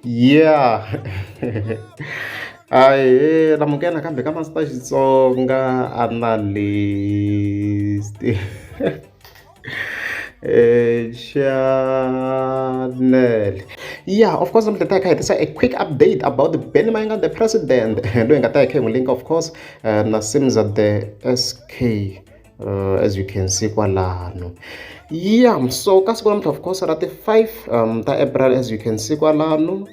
Yeah. Ahee, namukela nakambe ka Master Xitsonga Analyst channel. Yeah, of course namuntlha hi ta hi kha hi tisa a quick update about the Benny Mayengani the president loyi hi nga ta hi kha hi n'wi link of course na Simza the SK as you can see kwalano. Yeah, so ka siku namuntlha of course ra ti 5 ta April as you can see kwalano.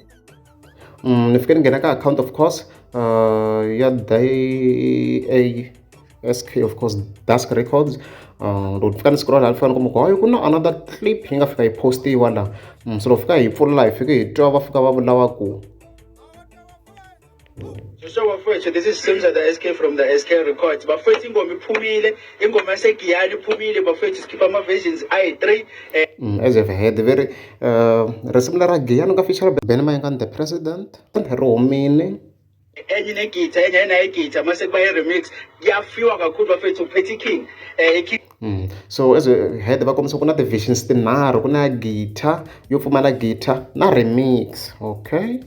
Ni fike ni nghena ka account of course ya SK of course Dusk Records. Loko ni fika ni scroll ni fika ni kuma ku hayi ku na another clip yi nga fika yi postiwa la. So loko fika hi pfula hi fike hi twa va fika va vula va ku So bafowethu, this is Simza the SK from the SK Records. Bafowethu, ingoma iphumile, ingoma yaseGiyani iphumile bafowethu, sikhipha ama-versions ayi-3. As you've heard very risimu lera Giyani nga feature Benny Mayengani the president ri humile. Enye inegitha, enye ayinayo igitha, mase kuba i-remix. Kuyafiwa kakhulu bafethu, uphethe i-king. I-king So as you heard va kombisa ku na ti-versions tinharhu, ku na guitar, yo pfumala guitar na remix. Okay.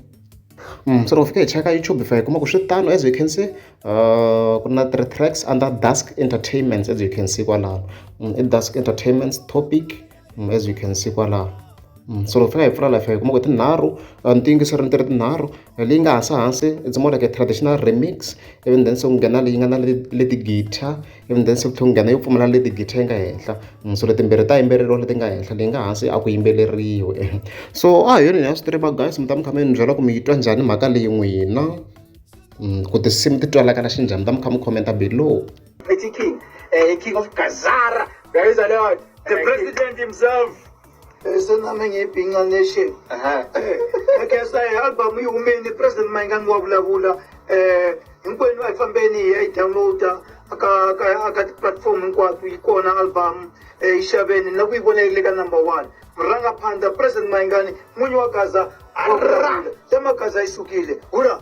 So loko fika hi cheka YouTube hi fika hi kuma ku swi tano as you can see ku na three tracks under Dusk Entertainment as you can see kwalano. I Dusk Entertainment's topic as you can see kwalano. So loko fika hi pfula la hi fika hi kuma ku tinharhu ni ti yingiserini ti ri tinharhu, leyi nga hansi hansi it's more like a traditional remix, even then se ku nghena leyi nga na leti guitar, even then se ku tlhela ku nghena yo pfumala leti guitar yi nga henhla. So letimbirhi ta yimbeleriwa leti nga henhla, leyi nga hansi a ku yimbeleriwi. So a hi yona ya stream guys, mi ta mi kha mi ni byela ku mi yi twa njhani mhaka leyi n'wina, ku tinsimu ti twalakala xinjhani, mi ta mi kha mi comment below. Petty King, King of Gazara. Uyayizwa leyo nto? The president himself. Sename ngiyibhinca nation. Okay, so album yi humile, President Mayengani wa vulavula. Hinkwenu a hi fambeni hi ya yi downloada aka ti-platform hinkwato, yi kona album, yi xaveni na ku yi vona yi le ka number 1. Murangaphandla President Mayengani, n'winyi wa Gaza wa vulavula. Ya Magaza yi sukile. Hura.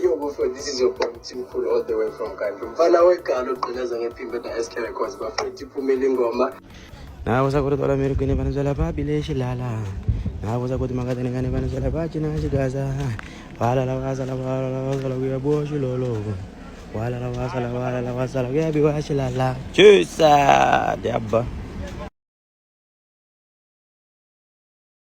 Yo, bafo, this is your boy Mthimkhulu all the way from country. Mfana wegalo ugqilaza ngephimbo na SK Records, bafethu, iphumile ingoma. Na ku ri twala mirini va ni byela va bile xilala, na vusa ku timhaka ta ni nga ni va ni byela va cina xigaza, wala la va sala wala la va sala ku ya biwa xilolo, wala la va sala wala la va sala ku ya biwa xilala chusa dyaba.